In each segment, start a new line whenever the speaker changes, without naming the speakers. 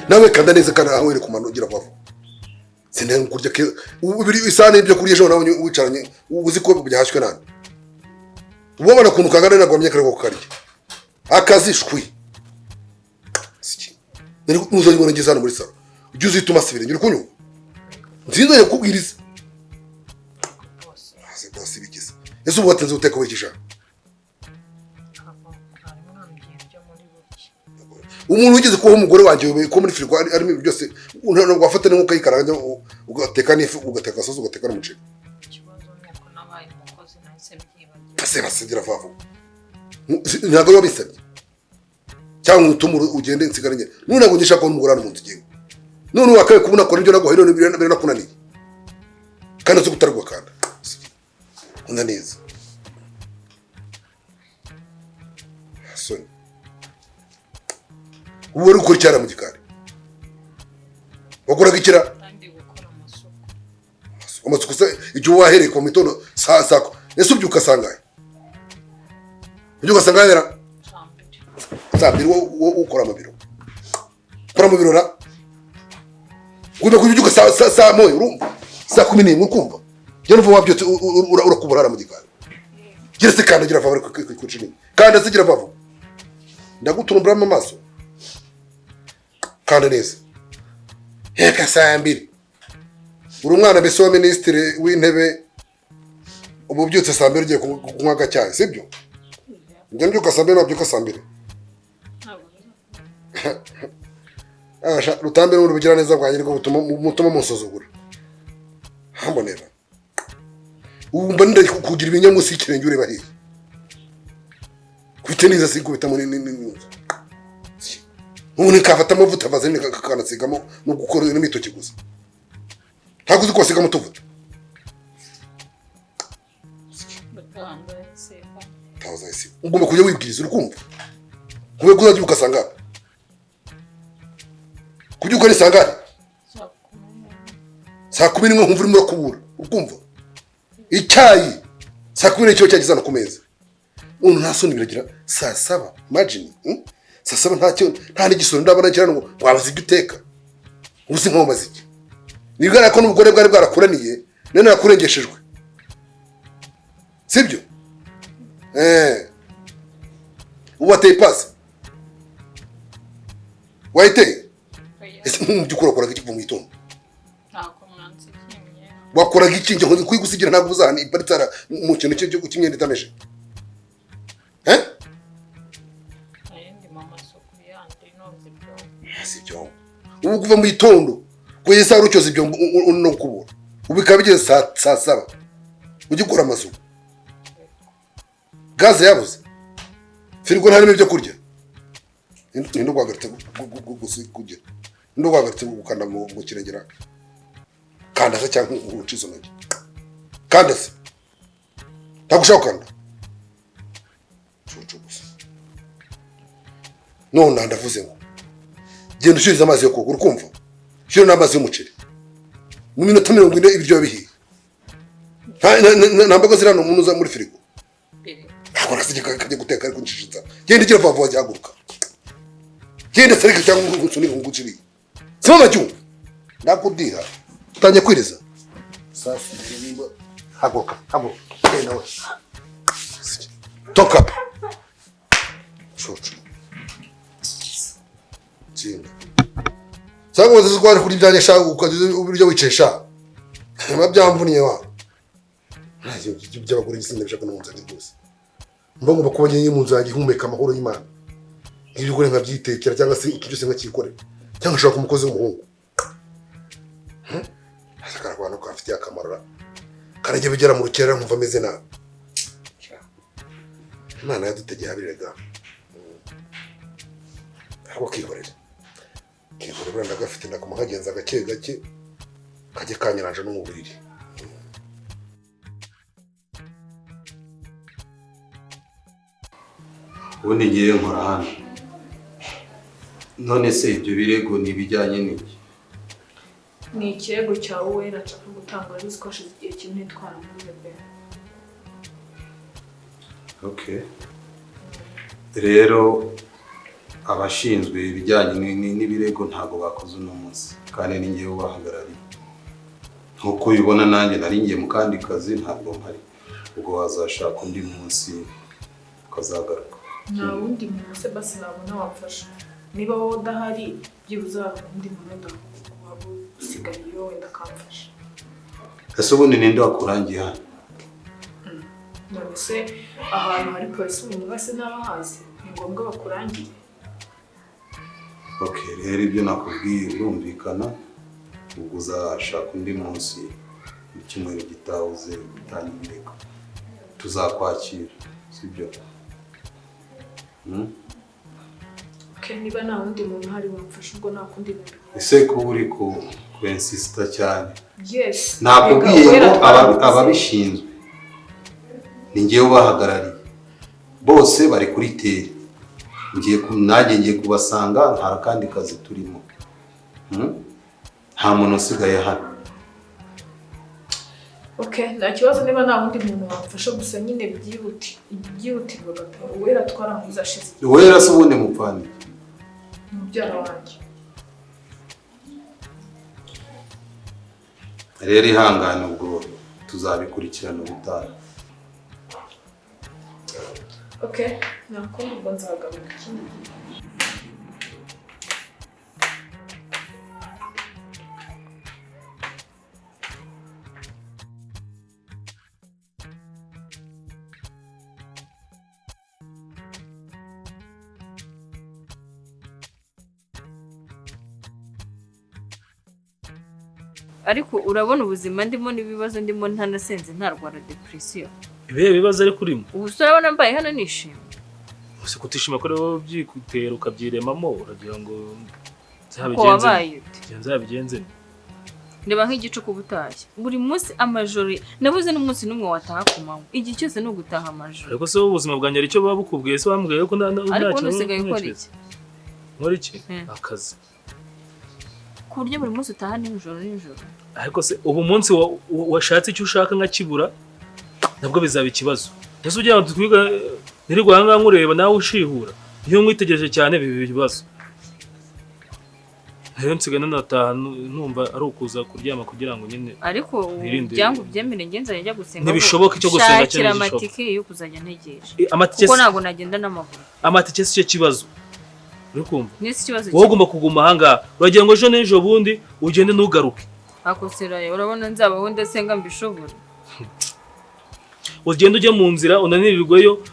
Nawe kanda neza kandi aho uri kumano ugira vuba. Sinari kurya ke ubiri isahani y'ibyo kurya ejo nawe wicaranye uzi ko byahashywe nande. Ubona ukuntu kangana ntabwo wamenye kare ko karya. Akazi shwi. Siki. Nari ntuzajya ngeze hano muri salo. Ujye uzituma asibire nyiri kunyumva. Nzinza yakubwiriza.
Bose.
Hasi bose bigeze. Ese ubu watinze guteka wikisha?
Ntabwo mwari mwambwiye ibyo muri burya.
Umuntu wigeze kubaho umugore wanjye ko muri firigo harimo ibintu byose ntabwo wafata n'inkuka yikaranga ugateka n'ifu, ugateka sosi, ugateka n'umuceri.
Ikibazo ni uko nabaye umukozi nahise mbyibagirwa.
Base basingira vuba vuba. Ntabwo biba bisabye cyangwa utume ugende nsigare njye none ntabwo ngishaka kubona umugore hano mu nzu ngewe. None wakabaye kubona akora ibyo naguhaye none biranakunaniye kandi uzi ko utari gukanda nkunda neza soni. Ubu wari gukora icyara mu gikari, wakoraga ikira.
Kandi gukora amasuku.
Amasuku se igihe wahereye ku mitondo saa saa ese ubyuka sangahe? Ubyuka sangahe ra?
Saa mbiri.
Saa mbiri wo ukora amabiro, ukora amabiro ra, ugomba kubyuka saa moya, urumva, saa 11, ukumva njye numva wabyutse urakubura hariya mu gikari. Gira se kanda, gira vuba ku nini kanda se, gira vuba, ndaguturumburamo amaso. Kanda neza heka saa mbiri. Uri umwana mbese wa minisitiri w'intebe, ubu ubyutse saa mbiri ugiye kunywa agacyayi, sibyo? Njya mbyuka saa mbiri, wabyuka saa mbiri?
Ntabwo biza.
Abasha rutambi n'ubundi bugiraneza bwanjye nibwo butuma mutuma munsuzugura hambonera. Ubu mba nenda kugira ibinya munsi y'ikirenge ureba hehe? Kubita neza si kubita muri ni ubu nikafata amavuta vaseline kakanasigamo no gukora n'imitoki gusa. Ntabwo uzi ko wasigamo utuvuta.
Gutanga sefa.
Tawaza isi ugomba kujya wibwiriza, uri kumva? Kubera ko uzajya ugasanga kubyuka ni sangahe?
Saa 11.
Saa 11 nkumva urimo urakubura, ukumva icyayi saa 11 cyageze hano ku meza. Umuntu nta soni biragira saa saba, imagine, Saa saba ntacyo, nta n'igisoro ndabona kira ngo wabaza ibyo uteka. Ubu si nkomaze iki? Nibigaragara ko n'ubugore bwari bwarakuraniye none nakurengeshejwe, sibyo? Ubu wateye ipasi, wayiteye? Ese mu by'ukuri wakoraga iki kuva mu gitondo?
Ntabwo mwansigiye.
Wakoraga iki? Njye kuyigusigira ntabwo uzahana iparitse hariya mu kintu cy'imyenda itameshe, eh.
Ayandi mu masuku yandi noza ibyombo.
Si ibyombo. Ubu kuva mu gitondo kugeza isaha ucyoza ibyombo no gukubura, ubu bikaba bigeze saa saba ugikora amasuku, gaze yabuze, firigo ntarimo ibyo kurya. Ninde guhagaritse kugira? Ninde guhagaritse gukanda mu kirengera? Kanda se cyangwa uce izo ntoki. Kanda se, ntabwo ushaka gukanda, cucu gusa. None ndavuze ngo genda ushyirize amazi yo koga, urikumva? Ushyire n'amazi y'umuceri mu minota 40 ibiryo bihiye. Nta mboga ziri hano umuntu uza muri firigo.
Biri.
Ntabwo nakasige kajya guteka ariko nshishitsa. Genda igira vuba vuba, gihaguruka, genda sereka cyangwa ngo nguciriye simama cyumva ndakubwira utangiye kwiriza. Sasa nimba haguruka, haguruka, genda we, toka cucu tsinda cyangwa uzi ko waje kurya ibyanjye sha, ukajya ubirya wicaye sha, biba byamvuniye wa. Ibyo by'abagore gisinda bishaka no mu nzu yanjye rwose. Mba ngomba kuba njye mu nzu yanjye ihumeka amahoro y'Imana, ibyo ukora nkabyitekera cyangwa se iki cyose nkacyikorera cyangwa nshaka umukozi w'umuhungu. Asa karabana ko afitiye akamaro ra. Karajya bigera mu rukerera nkumva ameze nabi. Imana yadutegeye habirega ariko kihorera kihorera buriya ndagafite, ndakoma nkagenza gake gake kajye kanyiranja no mu buriri.
Ubundi ngewe nkora hano. None se ibyo birego ni ibijyanye n'iki?
Ni ikirego cya Uwera nshaka gutanga, wari ko hashize igihe kinini twaramuze pe.
Okay. Rero Abashinzwe ibijyanye n'ibirego ntabwo bakoze uno munsi, kandi ni ngewe ubahagarariye. Nk'uko ubibona nanjye nari ngiye mu kandi kazi, ntabwo mpari. Ubwo wazashaka undi munsi ukazagaruka.
Nta wundi muntu se basi nabona wamfasha? Niba wowe udahari, byibuze hari undi muntu wenda waba usigaye iyo wenda akamfasha.
Ese ubundi ninde wakurangiye hano?
None se ahantu hari polisi umuntu wese n'abahazi, ni ngombwa bakurangire?
Ok, rero ibyo nakubwiye birumvikana. Ubwo uzashaka undi munsi mu cyumweru gitaha uze gutanga ibirego, tuzakwakira, sibyo? Hmm?
Okay, niba nta wundi muntu uhari wamfasha, ubwo nta kundi nabigenza.
Ese kuba uri ku kwensisita cyane?
Yes.
Nakubwiye
Reka,
ngo
Uwera twaravuze.
Ababishinzwe ni ngewe ubahagarariye, bose bari kuri terrain. Nanjye ngiye kubasanga, nta kandi kazi turimo. Nta muntu usigaye hano.
Okay, nta kibazo niba nta wundi muntu wamfasha, gusa nyine byihutirwaga pe. Uwera twaramuze ashize igihe.
Uwera se ubundi mupfana?
Mubyara wanjye.
Rero ihangane, ubwo tuzabikurikirana ubutaha.
Okay, nta kundi, ubwo nzagaruka ikindi gihe.
Ariko urabona ubuzima ndimo n'ibibazo ndimo, ntanasenze ntarwara depression.
Ibihe bibazo ariko urimo?
Ubu se urabona mbaye hano nishimye?
Gusa kutishima ko rero byikutera ukabyiremamo, uragira ngo
Ko
nzabigenze
wabaye ute?
Nzabigenze?
Ndeba nk'igicuku ubutashye buri munsi amajoro, nabuze n'umunsi n'umwe wataha ku manywa, igihe cyose ni ugutaha amajoro.
Ariko se wowe ubuzima bwanjye hari icyo buba bukubwiye? Se wambwiye ko
Ariko
nta
ubundi
kintu
usigaye ukora
ntekereza?
iki?
Nkora iki? Akazi.
Ku buryo buri munsi utaha nijoro nijoro?
Ariko se ubu munsi washatse icyo ushaka nkakibura, nabwo bizaba ikibazo. Ese ugira ngo twiga nirirwa aha ngaha nkureba nawe ushihura? Iyo nkwitegereje cyane biba ibibazo. Rero nsigaye nanataha numva ari ukuza kuryama kugira ngo nyine
Ariko
nirinde.
byanga ubyemere, njye nzajya njya gusenga.
Ntibishoboka, icyo gusenga cyo
Shakira
ntigishoboka.
amatike yo kuzajya ntegesha,
Amatike
kuko ntabwo nagenda n'amaguru.
Amatike si cyo kibazo, uri kumva?
Nisi ikibazo.
Wowe ugomba kuguma aha ngaha. Uragira ngo ejo n'ejo bundi ugende ntugaruke?
Akoseraye, urabona nzabaho ndasenga mbishobora?
Ugende ujye mu nzira unanirirweyo,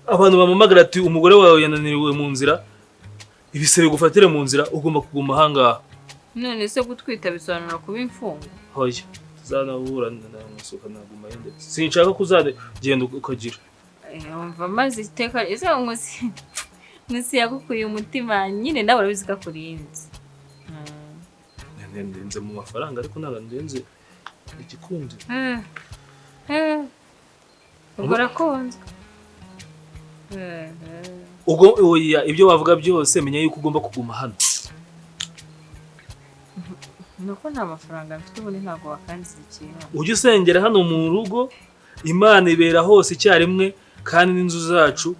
abantu bamamagara ati: "Umugore wawe yananiriwe mu nzira", ibisebe gufatire mu nzira. Ugomba kuguma aha ngaha.
None se gutwita bisobanura kuba imfungwa?
Hoya, tuzanahura namusuka naguma ndetse sinshaka ko uzagenda ukagira.
Wumva maze iteka ese Nkusi yagukuye umutima nyine, nawe urabizi ko akurinze.
Ndenze mu mafaranga, ariko ntabwo ndenze igikundiro.
Ubwo urakunzwe. Eh.
Ubwo oya, ibyo wavuga byose menya yuko ugomba kuguma hano.
Nuko nta mafaranga mfite ubundi ntabwo wakanzikiye hano.
Ujye usengera hano mu rugo, Imana ibera hose icyarimwe, kandi n'inzu zacu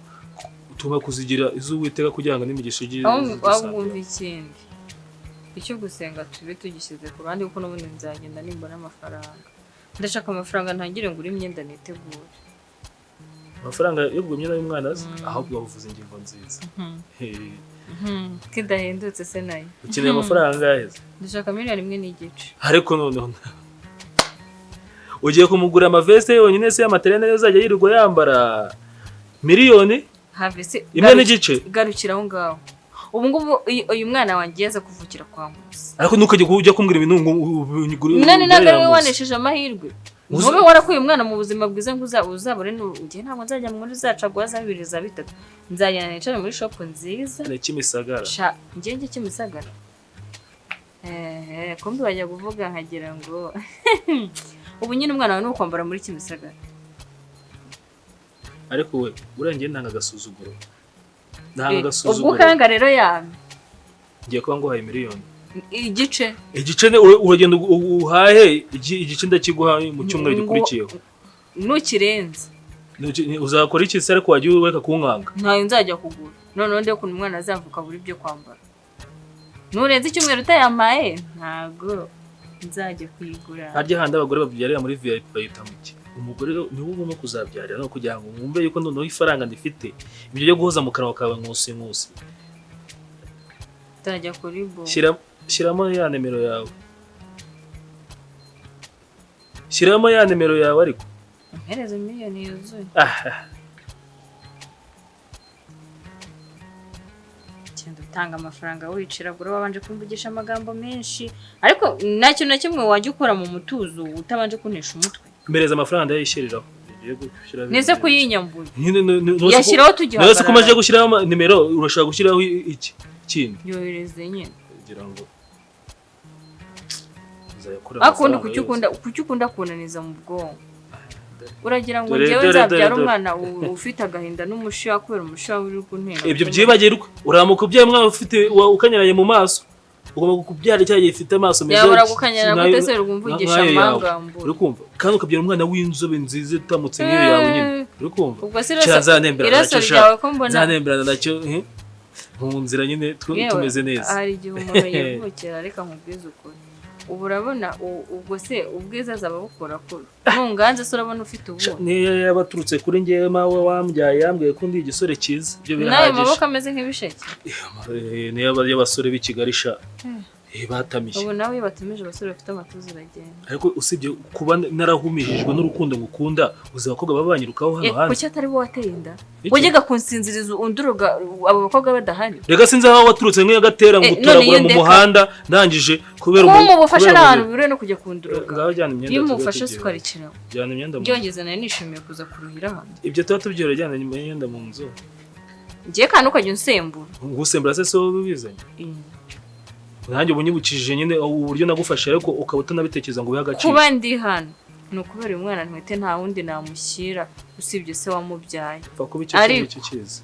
tugomba kuzigira iz'Uwiteka kugira ngo n'imigisha ijye
Ahubwo
idusanga.
wumva ikindi, icyo gusenga tube tugishyize ku ruhande, kuko n'ubundi nzagenda nimbona amafaranga. Ndashaka amafaranga ntangire ngure imyenda nitegure.
Amafaranga yo kugura imyenda y'umwana azi, ahubwo wabuvuze ingingo nziza.
Ko idahendutse se nayo?
Ukeneye amafaranga angahe se?
Ndashaka 1.5 miliyoni.
Ariko noneho ugiye kumugura amaveste yonyine se y'amaterene nayo azajya yirirwa yambara, miliyoni
Have se.
imwe n'igice?
Garukira aho ngaho. Ubu ngubu uyu mwana wanjye yaza kuvukira kwa Nkusi.
Ariko ntukajye ujya kumbwira ibintu ngo
None ntabwo ari wowe
ugure.
wanesheje amahirwe? Ntube warakuye umwana mu buzima bwiza ngo uzabure njye ntabwo nzajya muri za caguwa za bibiri za bitatu, nzagenda nicare muri shop nziza.
Ni Kimisagara.
Sha, njye njye Kimisagara. Ehe, kumbi bajya kuvuga nkagira ngo ubu nyine umwana wawe ni ukwambara muri Kimisagara.
Ariko we urengeye, ntanga agasuzuguro, ntanga
Ubwo
agasuzuguro.
ukanga rero yame.
Ngiye kuba nguhaye miliyoni.
Igice.
Igice uragenda uhahe, igice ndakiguha mu cyumweru gikurikiyeho.
Nukirenza.
Uzakora iki se ariko wagiye ureka kunkanga?
Ntayo nzajya kugura. Noneho ndebe ukuntu umwana azavuka buri byo kwambara. Nurenze icyumweru utayampaye ntago nzajya kuyigura.
Harya handi abagore babyarira muri VIP bayita mu ki? Umugore niwe ugomba kuzabyarira no kugira ngo mwumve yuko noneho ifaranga ndifite ibyo byo guhoza mu kanwa kawe nkusi nkusi.
Nzajya kuri bo.
Shyiramo ya nimero yawe. Shyiramo ya nimero yawe ariko.
Mpereze miliyoni yuzuye. Cyenda utanga amafaranga wiciragura wabanje kumvugisha amagambo menshi, ariko nta kintu na kimwe wajya ukora mu mutuzo utabanje kuntesha umutwe.
Mpereza amafaranga ndayishyiriraho.
Nese kuyinyambura. Yashyiraho tugihagarara.
Nese ko umaze gushyiraho nimero urashaka gushyiraho iki kindi?
Yohereze nyine.
Kugira ngo
akunda kuki ukunda kunaniza mu bwonko. Uragira ngo njyewe nzabyara umwana ufite agahinda n'umushiha kubera umushiha uri kuntera.
Ibyo byibagirwa. Uramuka ubyaye umwana ufite ukanyaranye mu maso. Ugomba kubyara icyayi gifite amaso meza.
Yabura gukanyara gute se rwumvugisha amagambo.
Uri kumva? Kandi ukabyara umwana w'inzobe nziza utamutse nk'iyo yawe nyine. Uri kumva?
Ubwo se iraso ryawe ko mbona
nzanemberana nacyo mu nzira nyine tumeze neza.
Hari igihe umuntu yivukira reka nkubwize ukuri. Ubu urabona ubwo se ubwiza azaba bukora kuri nunganze se urabona ufite ubu
niyo yabaturutse kuri ngewe mawe wambyaye yambwiye ko ndi igisore cyiza ibyo birahagije.
Nayo maboko ameze nk'ibisheke
niyo y'abasore b'i Kigali sha batamiye.
Ubu nawe batumije abasore bafite amatuza uragenda.
Ariko usibye kuba narahumijijwe n'urukundo ngukunda uzi abakobwa baba banyirukaho hano hanze.
Kuki atari wowe wateye inda? Wajyaga kunsinziriza unduruga abo bakobwa badahari.
Rega sinzi aho waturutse nk'iyo gatera ngo utoragura mu muhanda ndangije kubera
umu ubufasha n'ahantu bibure no kujya kunduruga.
Ngaho jyana imyenda.
Iyo umufasha sukarikira.
Jyana imyenda mu.
Byongeze nari nishimiye kuza kuruhira hano.
Ibyo tuba tubyora jyana imyenda mu nzu.
Ngiye kandi ukajya unsembura.
Ngusembura se so ubizanye? Nanjye ubunyibukije nyine uburyo nagufashe ariko ukaba utanabitekereza ngo ubihe agaciro.
Kuba ndi hano ni ukubera uyu mwana ntwite nta wundi namushyira usibye se wamubyaye.
Upfa kuba icyo ngicyo kizi.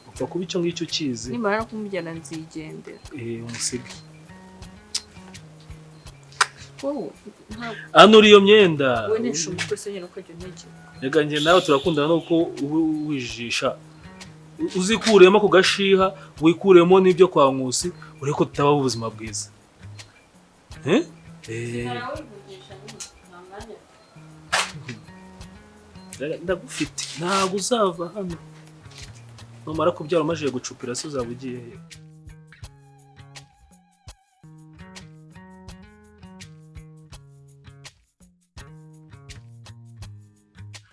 Upfa kuba icyo ngicyo kizi.
Nimara no kumujyana nzigendera.
Umusige. Hano uri iyo myenda.
Wowe ntesha umutwe se nyine ukajya untegeka.
Reka njye nawe turakundana nuko uba wijijisha. Uzikuremo ku gashiha wikuremo n'ibyo kwa Nkusi ureko tutabaho ubuzima bwiza. Ndagufite ntabwo uzava hano. Numara kubyara umajije gucupira se uzaba ugiye he?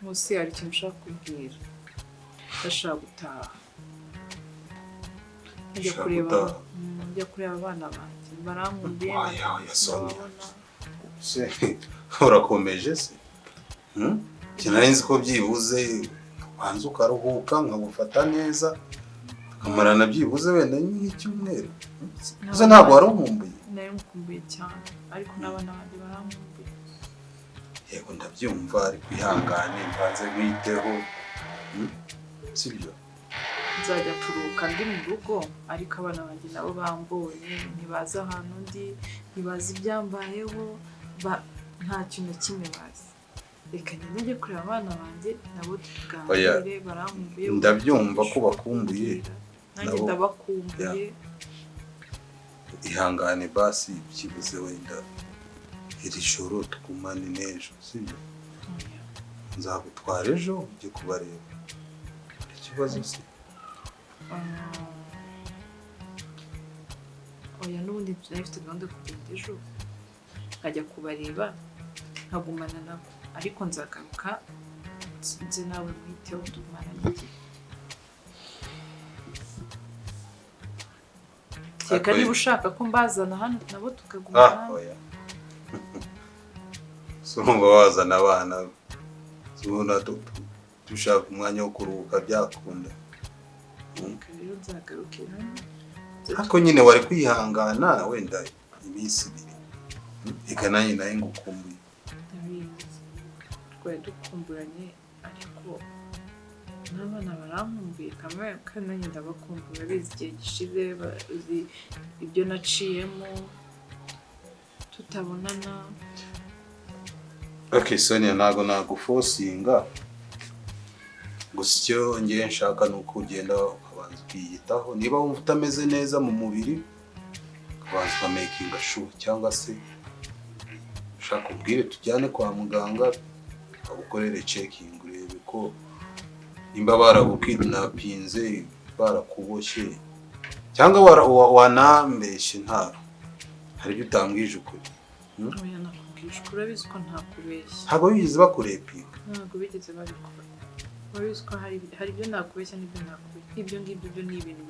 Nkusi hari ikintu ushaka kubwira. Ndashaka gutaha. Njya kureba abana banjye barankumbuye.
Urakomeje se? Nari nzi ko byibuze ubanza ukaruhuka nkagufata neza tukamarana byibuze wenda nk'icyumweru. Gusa ntabwo wari unkumbuye.
Nari nkumbuye cyane ariko n'abana banjye barankumbuye.
Yego ndabyumva ariko ihangane mbanze nkwiteho. Sibyo?
Nzajya kuruhuka ndi mu rugo ariko abana banjye nabo bambonye ntibazi ahantu ndi ntibazi ibyambayeho nta kintu na kimwe bazi. Reka ngende njye kureba abana banjye nabo tuganire barankumbuye.
Ndabyumva ko bakumbuye
nanjye ndabakumbuye.
Ihangane basi byibuze wenda iri joro tugumane n'ejo sibyo? Nzagutwara ejo ujye kubareba. Ikibazo se?
Oya n'ubundi nari mfite gahunda yo kugenda ejo nkajya kubareba nkagumana nabo ariko nzagaruka nze nawe mwiteho tumarane igihe. Kereka niba ushaka ko mbazana hano nabo tukagumana hano.
Oya. So urumva wazana abana ubona dushaka umwanya wo kuruhuka byakunda. Ariko nyine wari kwihangana wenda iminsi ibiri. Reka nanjye nawe ngukumbuye.
Ndabizi twari dukumburanye ariko n'abana barankumbuye kandi nanjye ndabakumbuye. Babizi igihe gishize bazi ibyo naciyemo tutabonana.
Okay Sonia ntabwo nagufosinga Gusa icyo ngiye nshaka ni uko ugenda ukabanza ukiyitaho, niba wumva utameze neza mu mubiri ukabanza ukamakinga sure, cyangwa se ushaka ubwire tujyane kwa muganga bagukorere checking, urebe ko nimba baragukidnapinze, barakuboshye, cyangwa wanambeshye, nta hari ibyo utambwije ukuri.
Oya, nakubwije ukuri, urabizi ko ntakubeshya.
Ntabwo bigeze bakurepinga?
Ntabwo bigeze babikora. Urabizi ko hari ibyo nakubeshya n'ibyo nakubeshya. Ibyo ngibyo byo ni ibintu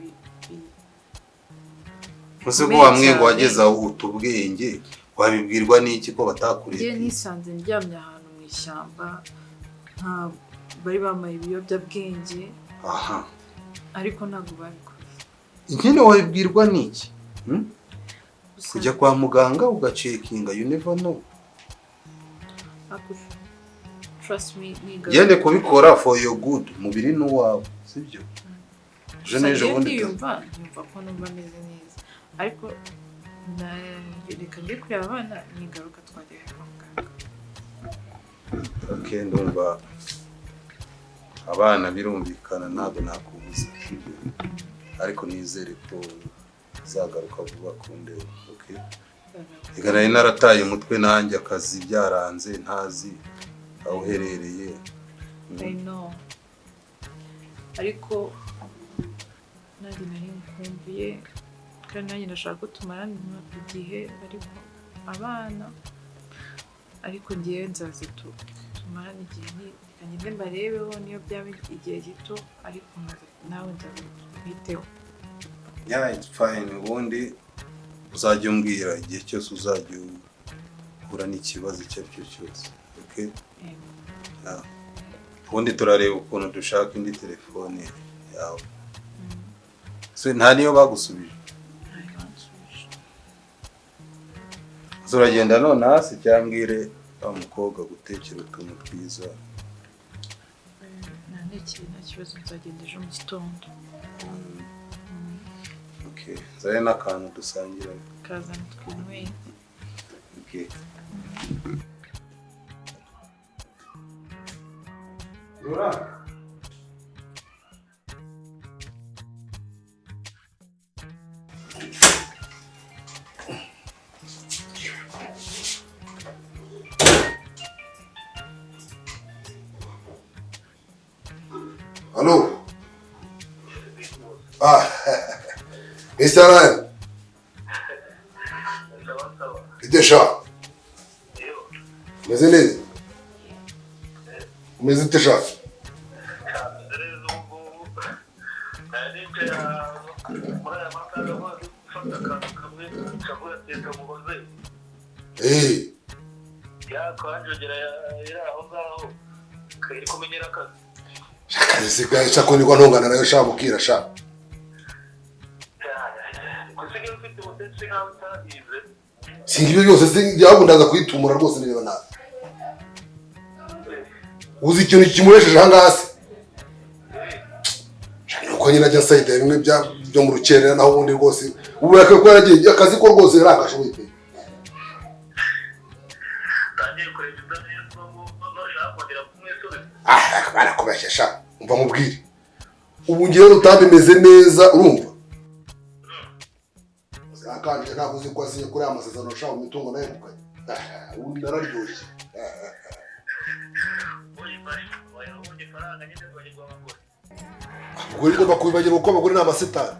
Ese ko wamwe ngo wageze aho uta ubwenge, wabibwirwa n'iki ko
Njye
batakurepinga?
nisanze ndyamye ahantu mu ishyamba, nta bari bambaye ibiyobyabwenge, ariko ntabwo babikoze.
Nyine wabibwirwa n'iki?
Gusa
Kujya kwa muganga ugacekinga, you never know.
Ariko trust me, niga
Gende kubikora for your good, umubiri ni uwawe, sibyo? Ejo
Gusa
n'ejo
njyewe
bundi
ndiyumva, nyumva ko numva meze neza, ariko reka njye kureba abana, nigaruka twajya kwa muganga.
Okay, ndumva abana birumvikana, ntabwo nakubuza, sibyo? Ariko nizere ko uzagaruka vuba kundeba, okay? Reka nari narataye umutwe nanjye, akazi byaranze, ntazi aho uherereye.
I know, ariko nanjye nari nkumbuye, kandi nanjye ndashaka ko tumarana igihe, ariko abana, ariko ngewe nzaza tumarane igihe, reka ngende mbarebeho niyo byaba igihe gito, ariko nawe nzaza twiteho.
Yeah, it's fine. Ubundi uzajya umbwira igihe cyose uzajya uhura n'ikibazo icyo ari cyo cyose, okay?
Yego.
Yeah. Ubundi turareba ukuntu dushaka indi telefone yawe. So, nta niyo bagusubije?
Ntayo bansubije.
So, uragenda none hasi cyangwa mbwire wa mukobwa gutekera utuntu twiza?
Nantekeye, nta kibazo, nzagenda ejo mu gitondo.
Okay, nzane n'akantu dusangira.
Kazana twinyweye.
Okay. Nura.
Allô? Ah, Mr. Ryan. Bite sha? Umeze neza? Umeze ute sha? Eh, akazi sigaye sha ko nirwa ntongana nayo sha bukira sha. Singa ibyo byose ahubwo ndaza kuyitumura rwose nireba nabi. Uzi ikintu kimuresheje aha ngaha se? Sha, nuko nyine ajya nsayida bimwe byo mu rukerera, naho ubundi rwose ubu yakwiye kuba yaragiye akazi ko rwose yari agashoboye pe. Ah, barakubeshya sha, umva mubwire. Ubu ngewe rutambi meze neza, urumva? Akanje ntabwo uzi ko asinye kuri aya masezerano sha, mu mitungo nayegukanye. Ah, ubu nararyoshye. Abagore ngomba kubibagirwa kuko abagore ni amasitari.